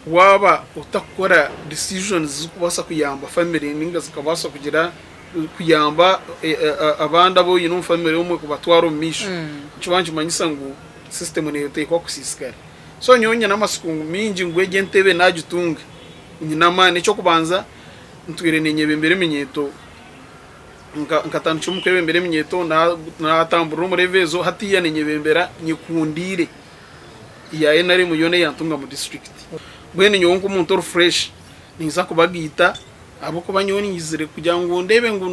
Waaba otakukora decisions zirikubaasa kuyamba family ninga zikabaasa kugira kuyamba abandi abu oine omu family omwe kubatwara omu maisho, nikiba nikimanyisa ngu system neeteekwa kusiisikara. So nyowe nyine amatsiko maingi ngu egi entebe naagitunga nyine amaani. Eky'okubanza ntwire niinyebembera eminyeeto, nkatandikira omu kwebembera eminyeeto, naatamburira omu level ezo, hatiiya niinyebembera nyekundiire. ya NRM yoona eya Ntungamo disiturikiti. Mbwenu nyowe nk'omuntu ori fresh ninza kubagaita ahabw'okuba nyowe nyizire kugira ngu ndeebe ngu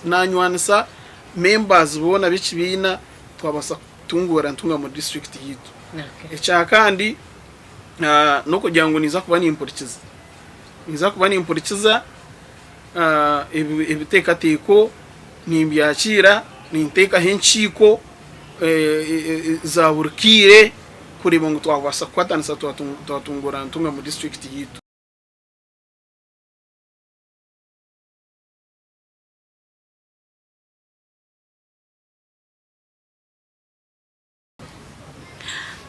nanywanisa members boona b'ekibiina twabaasa kutunguura Ntungamo disiturikiti yaitu. Ekyakandi n'okugira ngu ninza kuba nimpurikiza, ninza kuba nimpurikiza ebiteekateeko nimbyakiira, ninteekaho enkiiko. za buri kaire kureeba ngu twabaasa kukwatanisa twatunguura Ntungamo disiturikiti yaitu.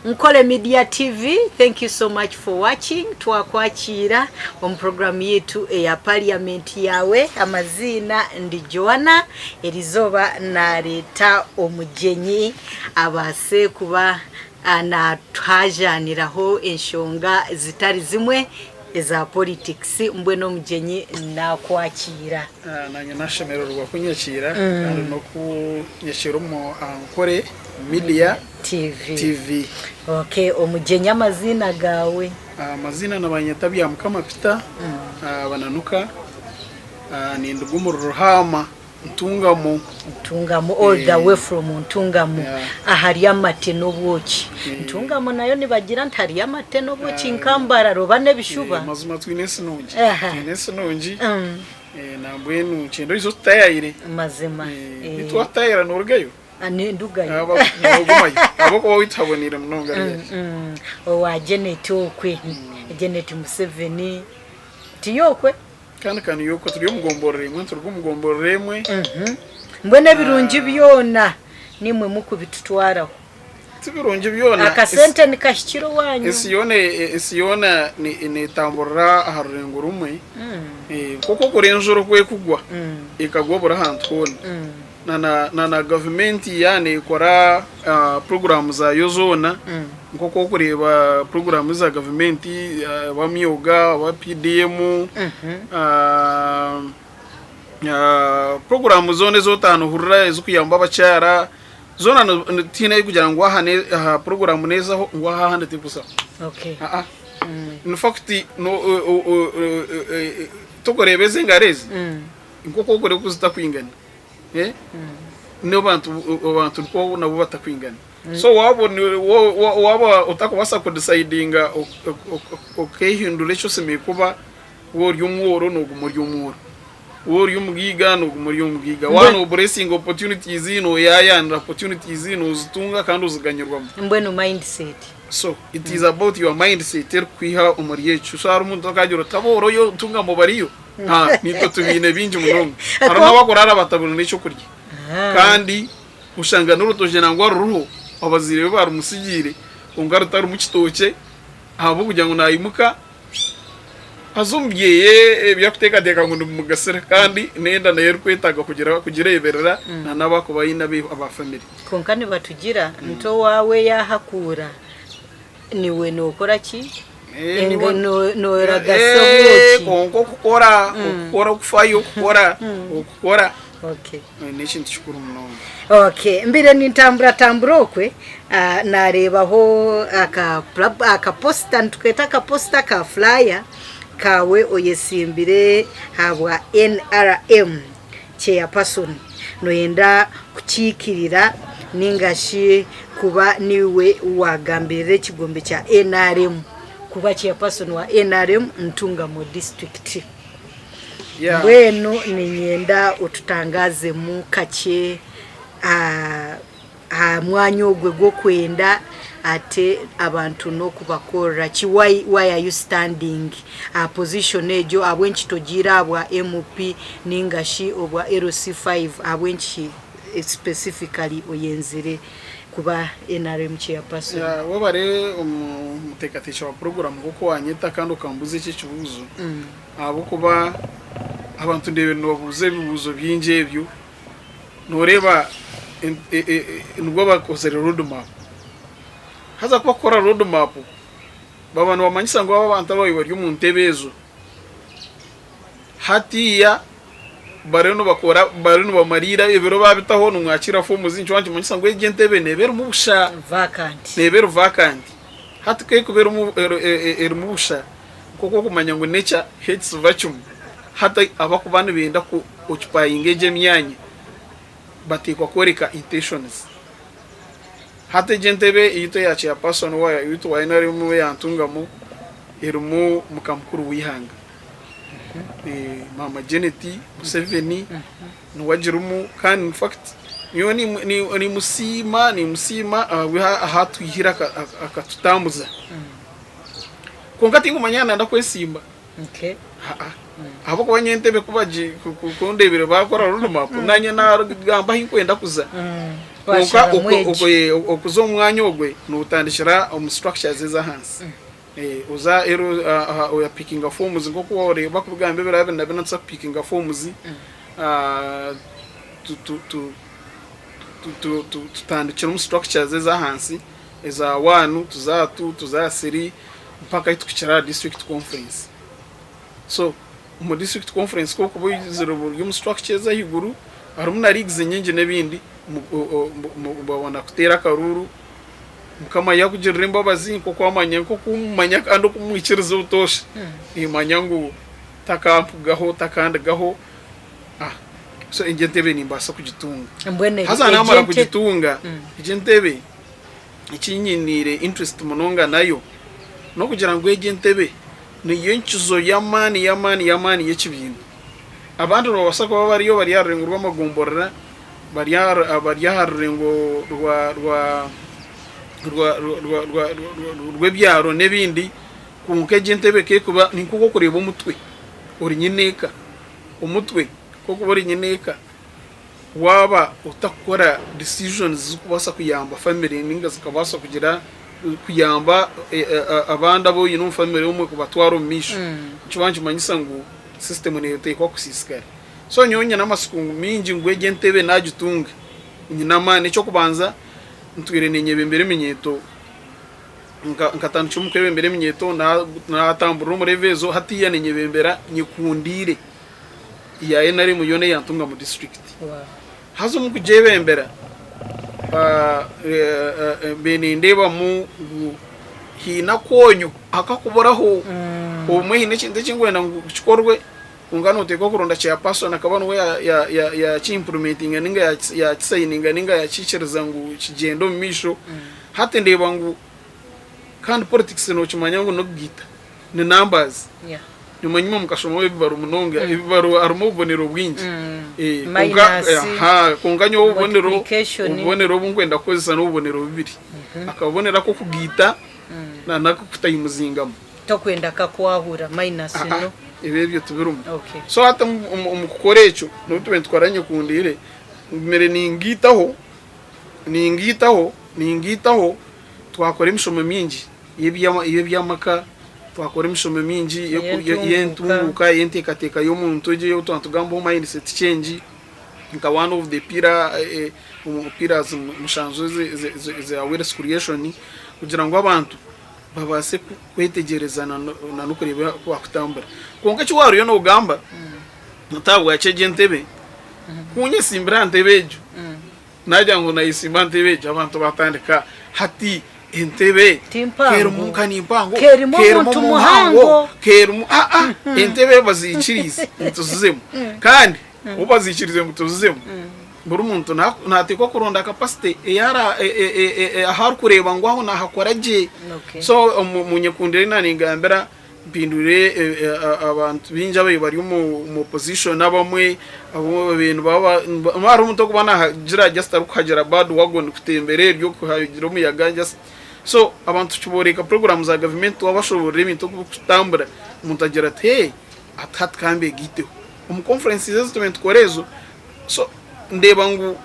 Nkole Media TV, thank you so much for watching. Twakwakiira omu program yaitu eya parliament yawe. Amaziina ndi Joanna. Erizooba nareeta omugyenyi abaase kuba natuhajaniraho enshonga zitari zimwe eza politics. Mbwenu omugyenyi nakwakiira. Nanye nashemererwa kunyakiira kandi n'okunyakiira omu Ankole Media TV. Okay, omugyenyi amaziina gaawe? Amaziina nibanyeta Byamukama Peter Bananuka, ninduga omuri Ruhaama Ntungamo. Ntungamo all the way from Ntungamo ahari amate n'obwoki. Ntungamo nayo nibagira nti hariyo amate n'obwoki nka Mbarara oba n'ebishuba? Mazima twine ensi nungi, twine ensi nungi nambwenu nikyenda oije otutayayire. Mazima. Beitu watutayayira norugayo? Nindugayo. Nogumayo ahabw'okuba owaitu haboneire munonga really. Owa Janet okwe, Janet Museveni tiyo okwe? Kandi ka niyo okwe turi omu gomborora emwe nituruga omu gomborora emwe. Mbwenu ebirungi byona nimwe mukubitutwaraho. Ti birungi byona. Akasente nikahikira owanyu. Ensi yoona ensi yoona netamburira aha rurengo rumwe. Nk'oku okuri enjura oku ekugwa, ekagwa buri ahantu hoona. Na na gavumenti yaaba neekora puroguraamu zaayo zoona nk'oku orikureeba puroguraamu za gavumenti oba Myoga oba PDM, puroguraamu zoona ezi otanohurira ezirikuyamba abakyara zoona tihaine erikugira ngu aha aha puroguraamu neezaho ngu aha ahandi terikuzaho. In fact torikureeba ezi engaro ezi nk'oku orikureeba oku zitakwingana. N'abantu abantu nikwo nabo batakwingana. So waaba waaba otakubaasa kudisayidinga okeehindura eki osemereire kuba, waaba ori omworo nooguma ori omworo, waaba ori omugaiga nooguma ori omugaiga, waaba noobureesinga opportunities nooyaayaanira opportunities noozitunga kandi oziganyirwamu. Mbwenu mindset. So it is about your mindset erikukwiha omuri ekyo. So hariho omuntu akaagira oti abooro yo Ntungamo bariyo? Haa, naitwe tubiine bingi munonga. Hariho n'abakuraara batabona n'ekyokurya. Kandi oshanga n'orutookye nangwa ruriho, abazaire be barumutsigiire, kwonka rutarimu kitookye, ahabw'okugira ngu naimuka aza omu byeye ebi arikuteekateeka ngu nibimugasira kandi n'enda nayo erikwetaaga kugira kugireeberera n'abu arikuba aine aba famire. Kwonka nibatugira nti owaawe yaahakuura Niiwe nookora ki? Nooragasa obwoki. Kwonka okukora, okukora, okufayo okukora, okukora n'ekintu kikuru munonga. Okay, mbaire nintamburatambura okwe, naareebaho akaposita, nitukeeta akaposita ka furaya kaawe oyetsimbire ahabwa NRM. Chairperson, noyenda kukiikirira ninga shi kuba niiwe waagambirira ekigombe kya nrm kuba Chairperson wa nrm Ntungamo District. Mbwenu niinyenda otutangaazemu kakye aha mwanya ogwo gw'okwenda ate abantu n'okubakorera ki? Why why are you standing aha position egyo? Ahabw'enki togiire aha bwa MP ninga shi obwa LC5? Ahabw'enki specifically oyenzire kuba nrm chairperson. Ya, webare omuteekateeki wa puroguraamu nk'oku wanyeta kandi okambuuza eki ekibuuzo ahabw'okuba abantu ndeebire nibabuuza ebibuuzo bingi ebyo. Nooreeba nibwo bakozire road map. Haza ku bakukora road map baba nibamanyisa ngu aba abantu ababaire bari omu ntebe ezo hatiiya bariyo nibakora bariyo nibamariira ebiro baabitaho nimwakiira foomuzi nikyo nikimanyisa ngu egyo entebe neeba erimu busha. Vacant. Neeba eri vacant. Hati ku erikuba erimu erimu busha nk'oku orikumanya ngu nature hates vacuum hati abakuba nibenda ku occupyinga egyo emyanya bateekwa kworeka intentions. Hati egyo entebe eyaitu eya chairperson waitu wa nrm eya Ntungamo erimu mukamukuru w'eihanga Maama Janet Museveni niwe agirimu kandi in fact nyowe nimusiima nimusiima ahabw'ahu atwihire akatutambuza. Kwonka tinkumanya yaaba nayenda kwesiima. Ahabw'okuba nyowe entebe ku ndeebire baakora road map naanye naagamba ahu ndikwenda kuza. Kwonka okuza omu mwanya ogwe nootandikira omu structures ez'ahansi. Oza oyapikinga forms nk'oku oreeba bakubigamba ebiro abiri na bina tuza kupikinga forms tutandikira omu structures ez'ahansi eza one tuza aha two tuza aha three mpaka ahu tuhikire aha district conference. So omu district conference ku orikuba oizire ori omu structure ez'ahaiguru harimu na leagues nyingi n'ebindi babona kuteera akaruuru Mukama yakugirira embabazi nk'oku amanya nk'oku mumanya kandi oku mwikiriza obutoosha nimanya ngu takampugaho takandigaho ah so egyo entebe nimbaasa kugitunga. Mbwenu Haza egyo namara ente kugitunga egyo entebe eki nyiniire interest munonga nayo n'okugira ngu egyo entebe niyo enkizo y'amaani y'amaani y'amaani y'ekibiina. Abandi nibabaasa kuba bariyo bari aha rurengo rw'amagomborora, bari aha bari aha rurengo rwa rwa rwa rwa rwa rw'ebyaro n'ebindi, kwonka egyo entebe ku erikuba ni nk'oku orikureeba omutwe ori nyineeka, omutwe ku orikuba ori nyineeka waaba otakukora decisions ezirikubaasa kuyamba family ninga zikabaasa kugira kuyamba abandi abu oine omu family omwe kubatwara omu maisho, nikiba nikimanyisa ngu system neeteekwa kusiisikara. So nyowe nyine amatsiko maingi ngu egyo entebe naagitunga nyine amaani. Eky'okubanza ntwire niinyebembera eminyeeto, nkatandikira omu kwebembera eminyeeto naatamburira omu level ezo, hatiiya niinyebembera nyekundiire eya NRM yoona eyantunga omu disiturikiti. Haza omu kugyebembera mbaire nindeebamu ngu haine akoonyo akakuburaho, obumwe haine ekintu eki ndikwenda ngu kikorwe kwonka noteekwa kuronda chairperson akaba niwe yaki implementinga ninga yakisayininga ninga yakikiriza ngu kigyende omu maisho. Hati ndeeba ngu kandi politics nokimanya ngu n'okugaita ni numbers. Nimanya imwe mukashomaho ebibaro munonga, ebibaro harimu obubonero bwingi. Kwonka Minus, aha, kwonka nyowe obubonero multiplication. obubonero obu nkwenda kukozesa n'obubonero bubiri. Akabonero ak'okugaita na n'ak'okutayimuzingamu. Tokwenda kakwahura minus Aa, no. ebyo ebyo tibirimu. Okay. So hati omu kukora ekyo, n'obu tubaire nitukora nyekundiire, ngumire ningaitaho, ningaitaho, ningaitaho, twakora emishomo mingi y'eby'amaka, twakora emishomo mingi y'entunguuka, y'enteekateeka y'omuntu egyo ei twaba nitugambaho mindset change, nka one of the pillar, omu pillars mushanju eza wealth creation, kugira ngu abantu babaase kwetegyereza nan'okureeba oku baakutambura. Kwonka eki waariyo noogamba nti ahabwaki egyo entebe, ku nyesimbire aha ntebe egyo, naagira ngu nayesimba aha ntebe egyo abantu baatandika hati entebe Ti mpango. kerimu nka ni mpango, Kerimu kerimu omuntu muhango, muhango. kerimu aa entebe baziikiriize ngu tuzizemu kandi obu baziikiriize ngu tuzizemu, Buri muntu nateekwa kuronda capacity ahu arikureeba ngu aho nahakora gye. So munyekundire naningambira mpindwire abantu baingi ababaire bari omu opposition abamwe hariho omuntu orikuba nahagira just arikuhagira bad wagon kutembera eryo kuhagira omuyaga just so abantu tukibooreka puroguraamu za gavumenti twabashoboorora ebintu oku birikutambura omuntu agira ati hey hati kambegaiteho. Omu conferences ezi tubaire nitukora ezo. So ndeeba ngu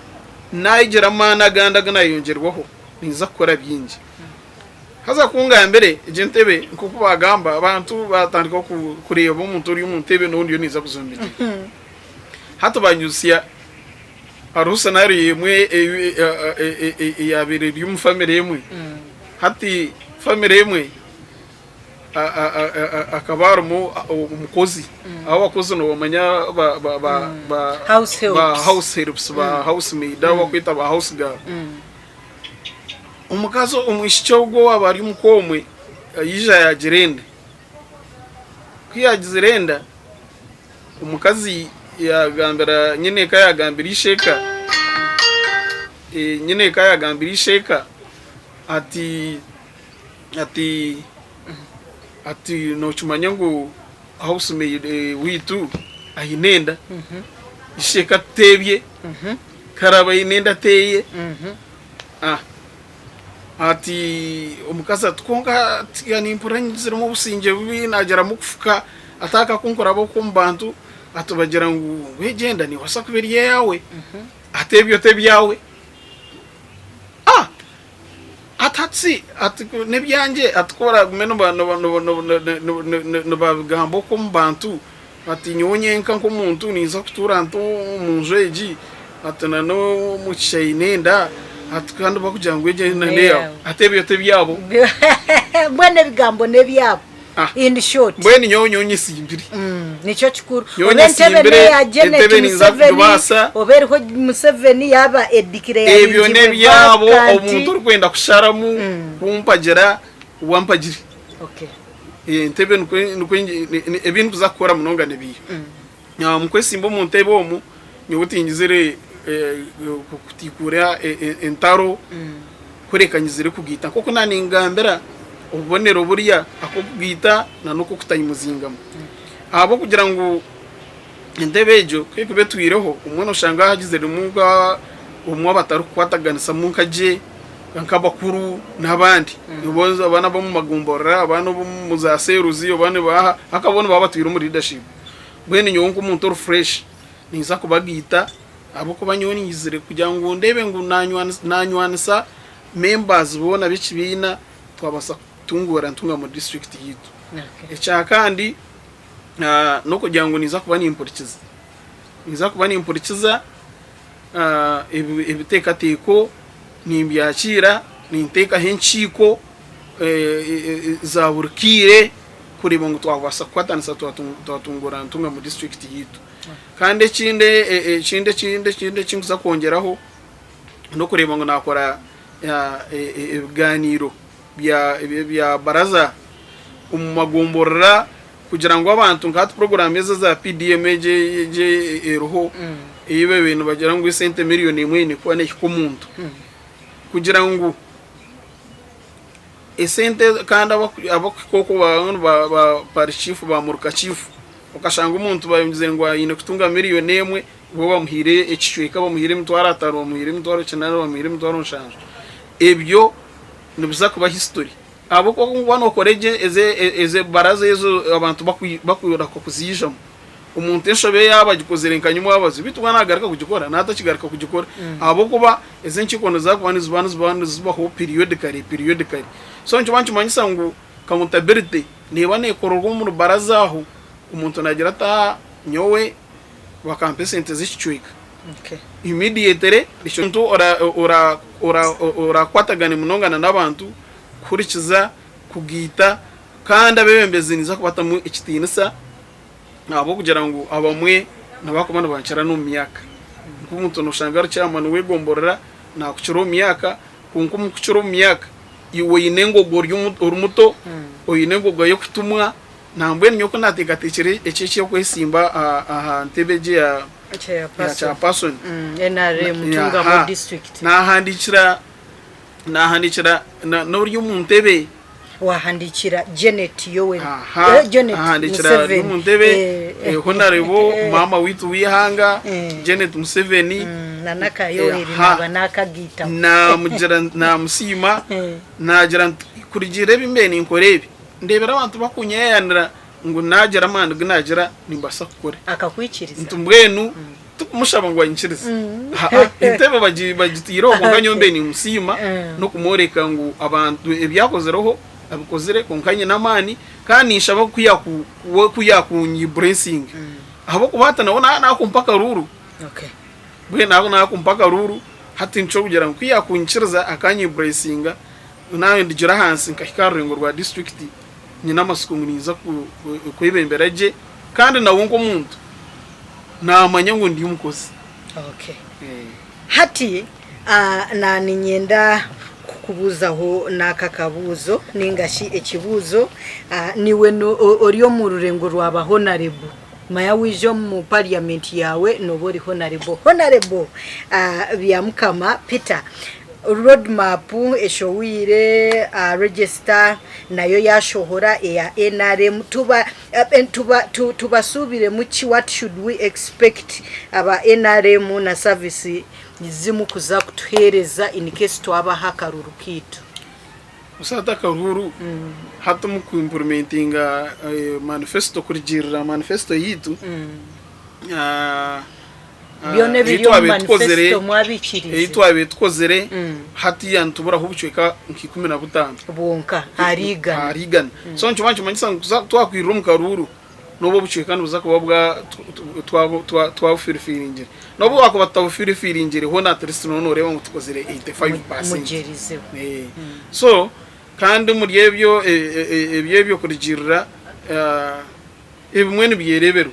naagira amaani agandi agu naayongyerwaho. Ninza kukora bingi. Haza ku ngambire egyo ntebe nk'oku baagamba abantu baatandika kureeba omuntu ori omu ntebe n'ou ndiyo ninza kuza omu bigyere. Hati banyutsya hariho scenario emwe eyaabaire eri omu family emwe. Hati family emwe hakaba harimu omukozi, abo abakozi nobamanya ba house helps, ba house maid abu bakweta ba house girl. Omukazi omwishiki ogwo owaaba ari omuka omwe yaija yaagira enda, ku yaagizire enda omukazi yaagambira nyineeka yaagambira isheeka, nyineeka yaagambira isheeka ati ati ati nookimanya ngu house maid waitu aine enda, isheeka atuteebye ku araabe aine enda ateeye. Ati omukazi ati kwonka ati nimpurira nyiziremu obusingye bubi naagiramu kufuka ati aka ku nkuraba oku omu bantu ati bagira ngu egyo enda neebaasa kuba eri eyaawe ati ebyo t'ebyawe. Ati hati ati n'ebyangye ati ku baraagume nibabigamba oku omu bantu ati nyowe nyenka nk'omuntu ninza kutuura nta omu nju egi ati na n'omwishiki aine enda ati kandi bakugira ngu egi enda n'eyaawe ati ebyo t'ebyabo. Mbwenu ebigambo n'ebyabo. In short. Mbwenu nyowe nyowe nyesimbire. Nikyo kikuru. Nyowe Oba entebe nyesimbire, n'eya Janet entebe ninza Museveni, kugibaasa. oba eriho Museveni yaaba edikire Ebyo yaringibwe n'ebyabo vacant. omuntu orikwenda kusharamu kumpagira wampagire. Okay. Entebe nikwo nikwo ebi ndikuza kukora munonga nibiiha. Omu kwesimba omu ntebe omu nyowe tingizire kutiikuura entaro kureka nyizire kugaita nk'oku naaningambira obubonero buriya ak'okugaita n'okokutayimuzingamu. Ahabw'okugira ngu entebe egyo ku erikuba etwireho obumwe nooshanga hagiziremu nka obumwe abatarikukwataganisamu nka gye nk'abakuru n'abandi. Oba n'ab'omu magomborora oba n'ab'omu za seeruzi oba nibaaha ahakuba bo nibaba batwire omu leadership. Mbwenu nyowe nk'omuntu ori fresh ninza kubagaita ahabw'okuba nyowe nyizire kugira ngu ndeebe ngu nanywanisa members boona b'ekibiina twabaasa kutunguura Ntungamo district yaitu. Ekya kandi n'okugira ngu ninza kuba nimpurikiza, ninza kuba nimpurikiza ebiteekateeko nimbyakiira, ninteekaho enkiiko za buri kaire kureeba ngu twabaasa kukwatanisa twatungura Ntungamo disiturikiti yaitu. Kandi ekindi ekindi ekindi ekindi eki nkuza kwongyeraho n'okureeba ngu naakora ebigaaniiro bya baraza omu magomborora kugira ngu abantu nka hati puroguraamu ezi eza PDM egi egi eriho ei babaire nibagira ngu esente miriyoni emwe eine kuba neehika omuntu kugira ngu Esente kandi abakuhika okwo ba ba parish chief ba muruka chief okashanga omuntu bayongyeire ngu aine kutunga miriyoni emwe bo bamuhaire ekicweka bamuhaire emitwaro atano bamuhaire emitwaro kinaana bamuhaire emitwaro nshanju ebyo nibiza kuba history ahabw'okuba waaba nokora egyo ezo baraza ezo abantu bakurahuka kuziijamu. Omuntu enshobe yaaba agikozire nka nyimwabazi beitu waaba nagaruka kugikora naaba atakigaruka kugikora ahabw'okuba ezi enkiiko niziza kuba niziba niziba nizibaho periodically periodically. So nikiba nikimanyisa ngu accountability neeba neekorerwa omu rubaraza aho omuntu naagira ati aa nyowe bakampa esente z'ekicweka immediately ekyo omuntu orakwatagane munonga na n'abantu kuhurikiza, kugaita kandi abeebembezi niiza kubatamu ekitiinisa. Ahabw'okugira ngu abamwe nibakuba nibankira n'omu myaka. Nk'omuntu nooshanga ari chairman w'egomborora naakukira omu myaka, kwonka omu kukira omu myaka iwe oine engogo ori ori muto, oine engogo y'okutumwa, nambwenu nyowe ku naateekateekire eki eky'okwesimba aha aha ntebe egi eya ya chairperson, NRM Ntungamo district. Naahandiikira naahandiikira n'ori omu ntebe. Wahandiikira Janet Yoweri Aha, eh, Janet ahandiikira ari Museveni omu ntebe Eh, eh, Honorable maama waitu w'eihanga Eh. Janet Museveni na naka Yoweri Aha. naaba naakagiitaho namugira namusiima Eh. nagira nti kurugiirira ebi mbaire ninkora ebi ndeebire abantu bakunyeyanira. ngu naagira amaani gu naagira nimbaasa kukora. Akakwikiriza? Nti mbwenu tikumushaba ngu anyikirize. Haa, entebe bagitaireho kwonka nyowe mbe nimusiima n'okumworeka ngu abantu ebi akozireho abikozire kwonka nyine amaani kandi ninshaba ku yaku ku yakunyiburesinga ahabw'okuba hati nawe naakumpa akaruuru. Okay. Mbwenu aho naakumpa akaruuru hati nikyo kugira ngu ku yaakunyikiriza akanyiburesinga naanye ndigire ahansi nkahika aha rurengo rwa disiturikiti nyine amatsiko ngu ninza kwebembera gye kandi nawe nk'omuntu naamanya ngu ndi omukozi. Okay. Hati na niinyenda kukubuuzaho n'aka kabuuzo nainga shi ekibuuzo. Niiwe ori omu rurengo rwa ba Honarebo. Manya waija omu parliament yaawe nooba ori Honarebo. Honarebo Byamukama Peter, road map eshohwire, register nayo yashohora eya nrm. Tuba tuba tubasuubiremu ki? What should we expect aba nrm na service zimukuza kutuheereza in case twabaha akaruru kaitu? Busa hati akaruuru hati omu ku implementinga manifesto kurugiirira manifesto yaitu Byona ei ebiri omu twabaire tukozire manifesto ei mwabiikiriize twabaire tukozire hatiiya nituburaho obucweka nka 15 bwonka ahari igana. Ahari igana. So nikiba nikimanyisa ngu kuza twakwirira omu karuuru n'obu obucweka nibuza kuba bwa twabufirifiringire. N'obu wakuba tutabufirifiringire hoona at least nooba nooreeba ngu tukozire 85%. Mugyerizeho. So kandi omuri ebyo ebyo ebyo kurugiirira Ebimwe nibyereeberwa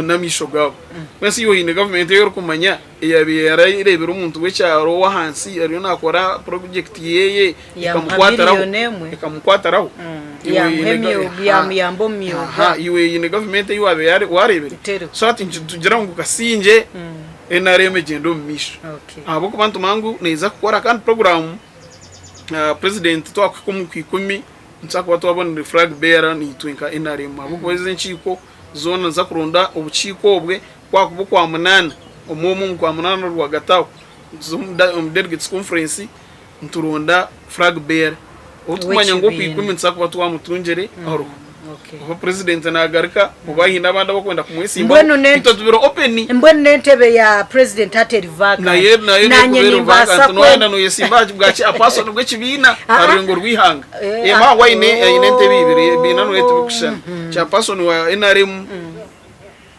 n'amaisho gaabo. Mbwenu shi iwe oine gavumenti ei orikumanya eyaabaire yarareebire omuntu w'ekyaro ow'ahansi ariyo naakora purojekiti yeeye Yaamuha ekamukwatiraho milioni emwe. ekamukwatiraho? Iwe Yaamuha oine ga- emyoga, yaamuyamba omu myoga. Aha, iwe oine gavumenti ei waabaire yare- waareebire? Teriho. So hati nitugira ngu kasingye NRM egyende omu maisho. Okay. Ahabw'okuba nitumanya ngu neeza kukora kandi puroguraamu purezidenti twakuhika omu kwikumi Nituza kuba twabonire flag bearer naitwe nka nrm ahabw'okuba ezo enkiiko zoona niziza kuronda obukiiko obwe kwakuba okwa munaana omwe omwe omu kwa munaana rwagati aho nituza omu delegates conference nituronda flag bearer ou tukumanya ngu Ow'ekibiina. okwikumi nituza kuba twamutungire ariho. Okay. Oba president nagaruka oba haine abandi abakwenda kumwesimbaho Mbwenu ne- itwe tubire open. Mbwenu n'entebe ya president hati eri vacant. Naye nayo Nanye nekubeera nimbaasa vacant kwe noyenda noyesimba aha bwa chairperson bw'ekibiina Ah, aha rurengo rw'eihanga. Eh, Eh, ah, maawe aine aine entebe ibiri oh. ebibiina noyo tibikushushana. Chairperson wa NRM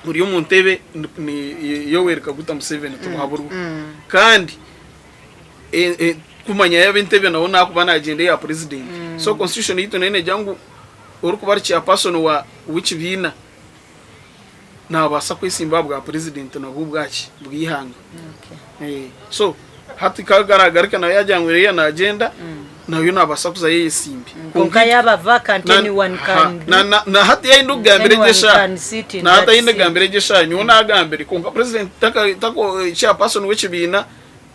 ori omu ntebe ni, ni Yoweri Kaguta Museveni Tibuhaburwa. Kandi e, e, kumanya yaba entebe nawe nakuba nagyenda eya president. So constitution yitu nayo negira ngu orikuba ari chairperson wa w'ekibiina nabaasa kwesimba aha bwa president nabwo bwaki bw'eihanga. Eh, so hati kagaragaruka nawe yagira ngu reya nagyenda nayo nabaasa kuzayo ayesimbe. Kwonka yaaba vacant anyone can do. Na, na, na hati yainda okugambira Anyone egyo eshaaha can sit in na hati that aine seat. kugambira egyo eshaaha nyowe nagambire kwonka president taka tako chairperson w'ekibiina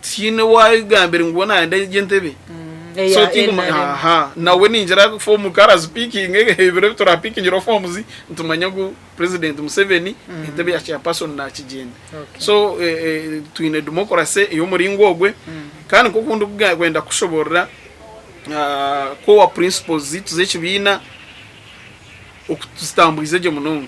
Tihaine owagambire ngu we nayenda egyo entebe. So Eya tinguma NRM. aha nawe ningira fomu ku arazipikinga ebiro ebi turapikingireho fomuzi nitumanya ngu president Museveni entebe ya chairperson nakigyenda. Okay. So twine democracy ey'omuringo ogwe kandi nk'oku ndikwenda kukushoborora core principles zaitu z'ekibiina oku tuzitambwize gye munonga.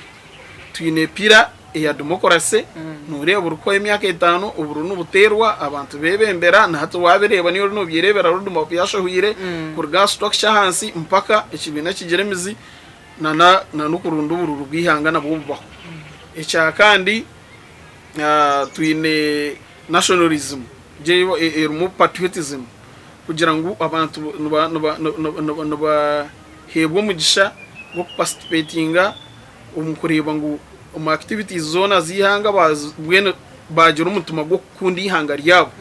Twine pillar eya democracy, noreeba buri kuhwaho emyaka etaano oburo nibuteerwa abantu bebembera na hati wabireeba niiwe oriyo nobyereebera road map yashohwire kuruga aha structure ahansi mpaka ekibiina kigira emizi nana n'okurunda obururu bw'eihanga nabwo bubaho. Ekya kandi twine nationalism erimu patriotism kugira ngu abantu nibaheebwa omugisha gw'okupasitipetinga omu kureeba ngu omu activities zoona z'eihanga mbwenu baagira omutima gw'okukunda eihanga ryabo.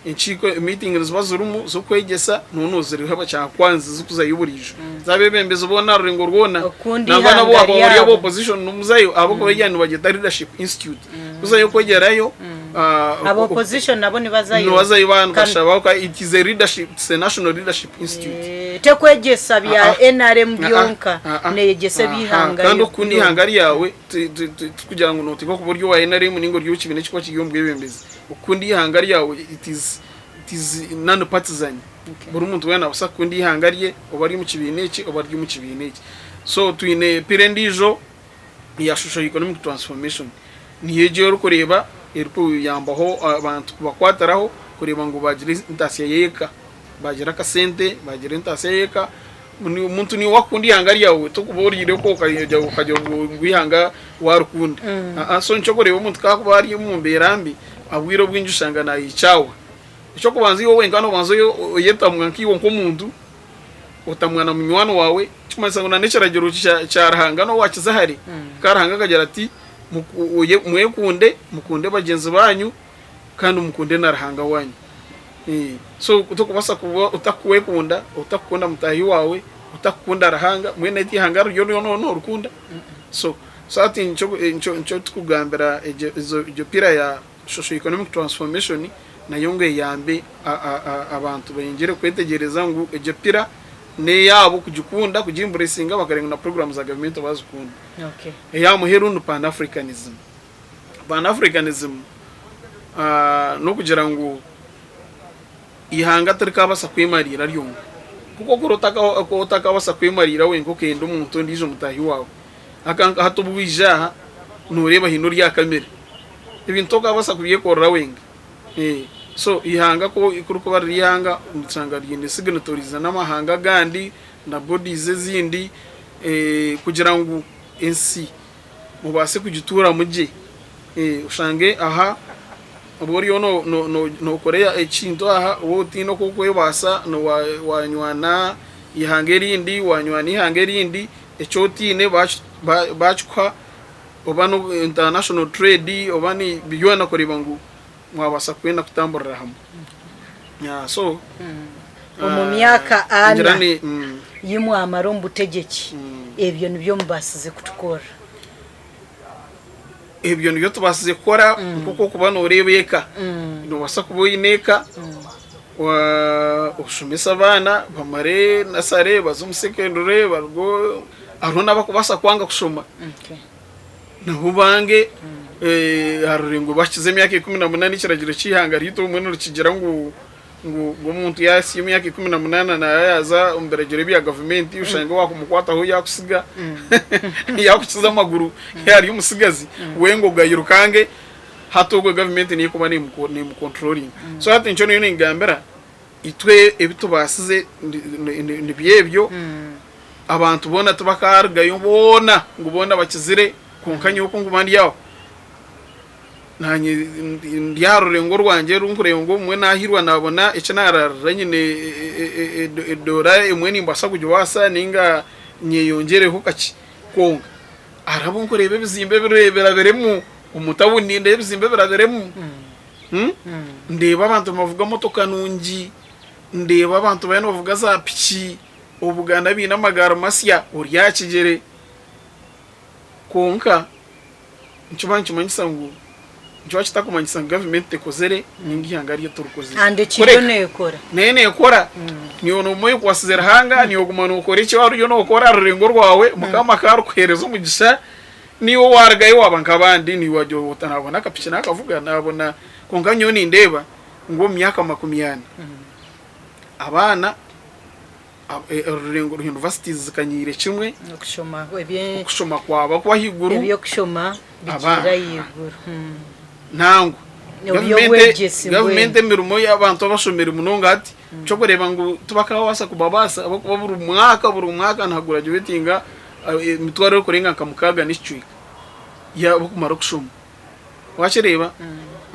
Enkiiko, meeting niziba zirimu z'okwegyesa noona ziriho kyakwanzi zirikuzayo buriijo. Z'abeebembezi boona aha rurengo rwona. Okukunda Nangwa n'abu eihanga waaba ori ryabo. aba opposition nomuzayo ahabw'okuba erya nibagyeta leadership institute. Kuzayo kwegyerayo Aba opposition nabo nibazayo. nibazayo Kan- nibashabaho it is a leadership, it's a national leadership institute. Eh, tekwegyesa bya Ah, ah. NRM byonka Ah, ah. neyegyesa Aha, eby'eihanga kandi okukunda byona. eihanga ryawe tikugira ngu noteekwa kuba ori owa NRM ninga ori ow'ekibiina ekikuba kiri omu bwebembezi. Okukunda eihanga ryawe it is it is non partisan. Okay. Buri muntu weena nabaasa kukunda eihanga rye oba ari omu kibiina eki oba ari omu kibiina eki. So twine pillar endiijo eya socio economic transformation niyo egyo orikureeba erikuyambaho abantu kubakwatiraho kureeba ngu baagira entaasya y'eka, baagira akasente, baagira entaasya y'eka. Omuntu niiwe wakukunda eihanga ryawe tokuba oriire okwo okagira ngu eihanga warikunda. So nikyo orikureeba omuntu ku arikuba ari omu mbeera mbi obwire obwingi oshanga nayekyawa. Eky'okubanza iwe wenka noobanza oyetamwa nkaiwe nk'omuntu, otamwa na munywani waawe, ekirikumanyisa ngu n'ekiragiro kya Ruhanga nooba waakiza hare. Ka Ruhanga akagira ati, mwekunde, mukunde bagyenzi banyu kandi mukunde na Ruhanga waanyu. So tokubaasa kuba otakwekunda, otakukunda mutaahi waawe, otakukunda Ruhanga, mbwenu eri ihanga ryo nooba noorikunda? So hati nikyo turikugambira egyo pillar ya Socio Economic Transformation nayo ngu eyambe abantu beyongyere kwetegyereza ngu egyo pillar n'eyaabo kugikunda, kugi embracinga bakareeba ngu na puroguraamu za gavumenti baazikunda. Eya muheru ni Pan Africanism. Pan Africanism n'okugira ngu eihanga tirikaabaasa kwemariira ryonka. Kuko ku otakabaasa kwemariira wenka okenda omuntu ondiijo mutaahi waawe, hati obu waija aha nooreeba haine ori aha kamera. Ebintu tokabaasa kubyekorera wenka. So eihanga ku rikuba riri eihanga oshanga riine signatories n'amahanga agandi na bodies ezindi kugira ngu ensi mubaase kugituuramu gye. Oshange aha obu oriyo nookora ekintu aha waaba otaine oku orikwebaasa wanywana eihanga erindi, wanywana eihanga erindi, eki otaine baakikuha oba ni international trade oba ni byona kureeba ngu mwabaasa kwenda kutamburira hamwe. So Omu myaka ana ei mwamara omu butegyeki, ebyo nibyo mubaasize kutukorera? Ebyo nibyo tubaasize kukora nk'oku orikuba nooreeba eka. Noobaasa kuba oine eka, oshomese abaana bamare nasare baze omu secondary baruge, hariho n'abarikubaasa kwanga kushoma nabo bange aha rurengo bahikize emyaka 18 ekiragiro ky'eihanga ryaitu obumwe nikigira ngu ngu omuntu yaahitsya emyaka 18 naaba yaaza omu biragiro ebya gavumenti oshange waakumukwataho yaakutsiga yaakukiza amaguru yaaba ari omutsigazi we ngu ogayirukange hati ogwo gavumenti niyo erikuba neemukonturoringa. So hati nikyo ndiyo ningambira itwe ebi tubaasize nibyo ebyo abantu boona tibakaarugayo boona ngu boona bakizire kwonka nyowe ku ndikuba ndi aho Naanye ndi aha rurengo rwangye oru nkureeba ngu obumwe naahirwa naabona eki naararira nyine edoora emwe nimbaasa kugibaasa nainga nyeyongyereho kakye. Kwonka hariho abu nkureeba ebizimbe birabiremu omu tawuni ndeeba ebizimbe birabiremu, ndeeba abantu nibavuga motoka nungi, ndeeba abantu bariyo nibavuga zaapiki, obuganda baine amagaari masya ori aha kigyere kwonka. Nikiba nikimanyisa ngu nikiba kitakumanyisa ngu gavumenti tekozere ninga ihanga ryo torikozire. And ekiriyo Kureka neekora. nayo neekora niiwe nooguma oyekwasize Ruhanga, niiwe oguma nookora eki oriyo nookora aha rurengo rwawe, Mukama ku arikukuheereza omugisha, niiwe waarugayo waaba nk'abandi, niiwe wagira oti naabona akapiki naakavuga, naabona kwonka nyowe nindeeba ngu omu myaka 40 abaana Orurengo universities zikanyiire kimwe, Okushoma okushoma kwaba kw'ahaiguru. Eby'okushoma bigiire ahaiguru. Nangwa Eby'obwegyese gavumenti emirimo y'abantu abashomire munonga hati ky'okureeba ngu tibakabaasa kubabaasa ahabw'okuba buri mwaka buri mwaka nihagurajuwetinga emitwaro erikurenga nka mukaaga n'ekicweka y'abarikumara kushoma. Wakireeba?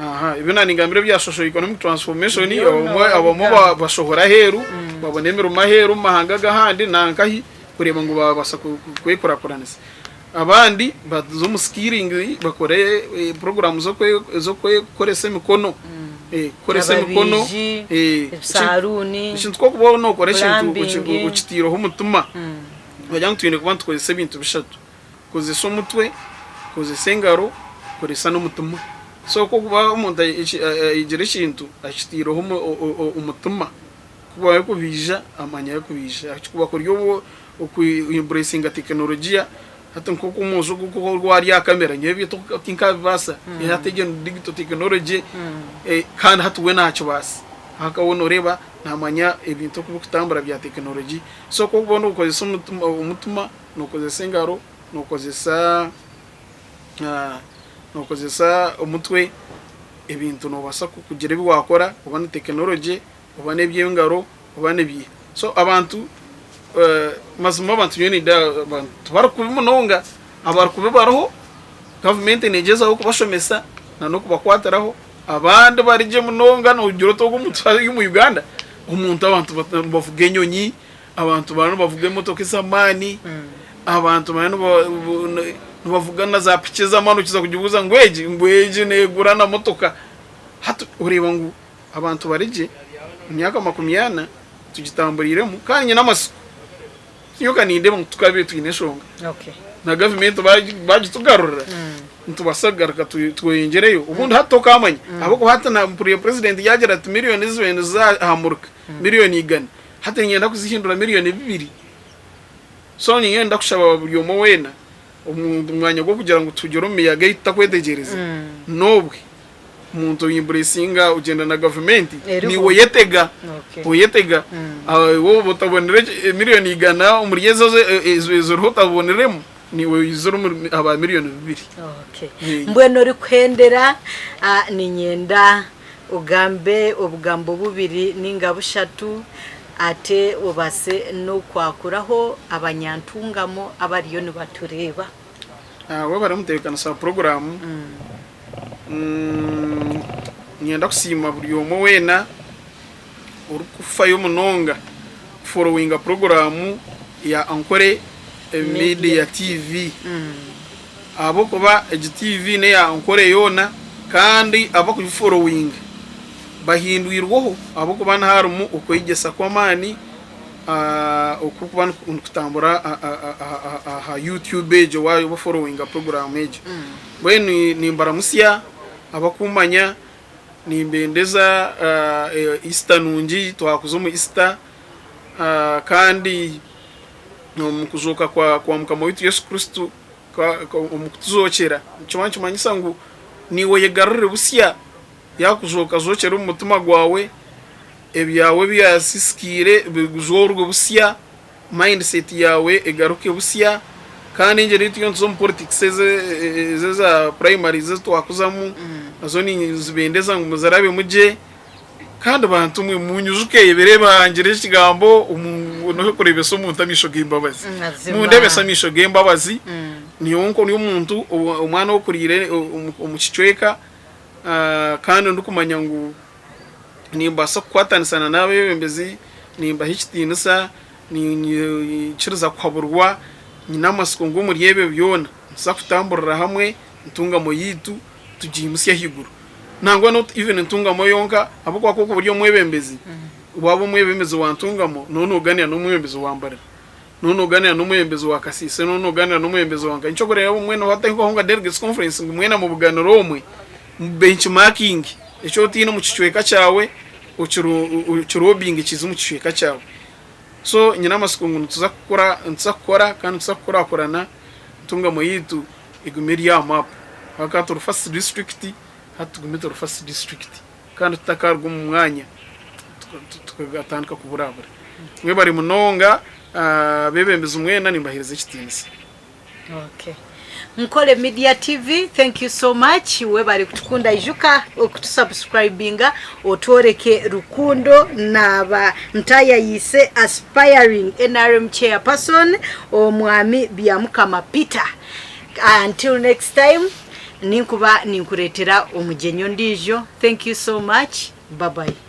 Aha, ebyo naaningambira ebya socio economic transformation, Byona abamwe wabigamba. bashohora aheeru, babona emirimo aheeru omu mahanga ag'ahandi nankahi kureeba ngu baabaasa kwekurakuranisa. Abandi baza omu skilling bakore puroguraamu z'okwekoresa emikono, kukoresa emikono, Ababiiji, ebisaaruuni, ekintu ku orikuba nookora ekintu plumbing. okitaireho omutima, nibagira ngu twine kuba nitukozesa ebintu bishatu. Kozesa omutwe, kozesa engaro, koresa n'omutima. So ku okuba omuntu ayegire ekintu akitaireho omutima, ku barikubiija amanya arikubiija. Kuba kuri oku emburesinga tekinologiya, hati nk'oku omwojo ogu oku ari aha kamera nyowe ebyo tinkabibaasa, hati egyo ni digito tekinologye kandi hati we nakibaasa. Ahabw'okuba we noreeba. Naamanya ebintu oku birikutambura bya tekinologi. So ku orikuba nookozesa omutima, nookozesa engaro, nookozesa nookozesa omutwe, ebintu noobaasa kugira ebi waakora oba ni tekinologi oba n'eby'engaro oba n'ebi. So abantu mazima abantu nyowe nindeeba abantu tibarikubi munonga, abarikubi bariho, gavumenti neegyezaho kubashomesa na n'okubakwatiraho. Abandi bari gye munonga nogira oti ogu omuntu ari omu Uganda, omuntu abantu nibavuga enyonyi, abantu bariyo nibavuga emotoka ez'amaani, abantu bariyo nibavuga na za piki ez'amaani okiza kugibuuza ngu egi, ngu egi negura na motoka. Hati oreeba ngu abantu bari gye, emyaka 40 tugitamburiiremu kandi nyine amatsiko, nyowe ka nindeeba ngu tukabaire twine enshonga. Na gavumenti bagitugarurira nitubaasa kugaruka tweyongyereyo obundi hati tokamanya ahabw'okuba hati mpuriire purezidenti yaagira ati miriyoni ezi zibaire niziza aha muruka miriyoni 100 hati niinyenda kuzihindura miriyoni 2. So ninyowe ndakushaba buri omwe weena omu mwanya gw'okugira ngu tuhugire omu miyaga ei tutakwetegyereza n'obwe omuntu oimburesinga ogyenda na gavumenti Eriho. niiwe oyetega Okay. oyetega Waaba otabonire miriyoni 100 omuri ezo eziriho otaboniremu niiwe oizire omuri aba miriyoni 2. Okay. Eh. Mbwenu orikuhendera niinyenda ogambe obugambo bubiri ninga bushatu ate obaase n'okwakuraho abanyantungamo abariyo nibatureeba. Waaba ori omutebeekanisa wa puroguraamu, niinyenda kusiima buri omwe weena orikufayo munonga kuforowinga puroguraamu ya Ankole Media TV ahabw'okuba egi TV n'eya Ankole yoona kandi abakugiforowinga bahindwirweho ahabw'okuba niharimu okwegyesa kw'amaani Okurikuba nikutambura aha YouTube egyo waaba oforowinga puroguraamu egyo. Mbwenu nimbaramutsya abakumanya, nimbendeza Easter nungi twakuza omu Easter kandi omu kuzooka kwa Mukama waitu Yesu Kristo omu kutuzookyera nikyo nikimanyisa ngu naiwe oyegarurire busya. Yaakuzooka zookyera omu mutima gwawe, ebyawe ebyasisikaire bizoorwe busya, mindset yaawe egaruke busya, kandi engyero ei turiyo nituza omu politics ezi eza primaries ezi twakuzamu, nazo nizibendeza ngu muzirabemu gye, kandi bantu mwe munyijuke ebiro ebihangire ekigambo n'okureebesa omuntu amaisho g'embabazi. Mazima. Mundeebese amaisho g'embabazi, nyowe ndi omuntu omwana okuriire omu kicweka. Kandi ndikumanya ngu nimbaasa kukwatanisa na n'abeebembezi, nimbaha ekitiinisa, niinyikiriza kuhaburwa, nyine amatsiko ngu omuri ebyo byona nituza kutamburira hamwe entungamo yaitu tugiimutsye ahaiguru. Nangwa not even entungamo yonka ahabw'okuba ku orikuba ori omwebembezi, waaba omwebembezi wa ntungamo nooba noogaaniira n'omwebembezi wa Mbarara. Nooba noogaaniira n'omwebembezi wa Kasiise, nooba noogaaniira n'omwebembezi wa nka. Nikyo orikureeba obumwe nooba otahikwaho nka delegates conference ngu mwena mubuganire omwe, mu benchmarking eki otaine omu kicweka kyawe okirobinge kize omu kicweka kyawe. So nyine amatsiko ngu nituza kukora nituza kukora kandi nituza kukurakurana ntungamo yaitu egume eri aha map. Ahabw'okuba turi first district, hati tugume turi first district kandi tutakaruga omu mwanya. Tukatandika kuburabura. Mwebare munonga abebembezi mwena nimbahereza ekitiinisa. Okay. Nkole Media TV, thank you so much. Webare kutukunda ijuka okutusubscribinga otworeke rukundo naba ntayayise aspiring NRM chairperson omwami Byamukama Peter. Until next time ninkuba ninkuretera omugyenyi ondiijo. Thank you so much. Bye bye.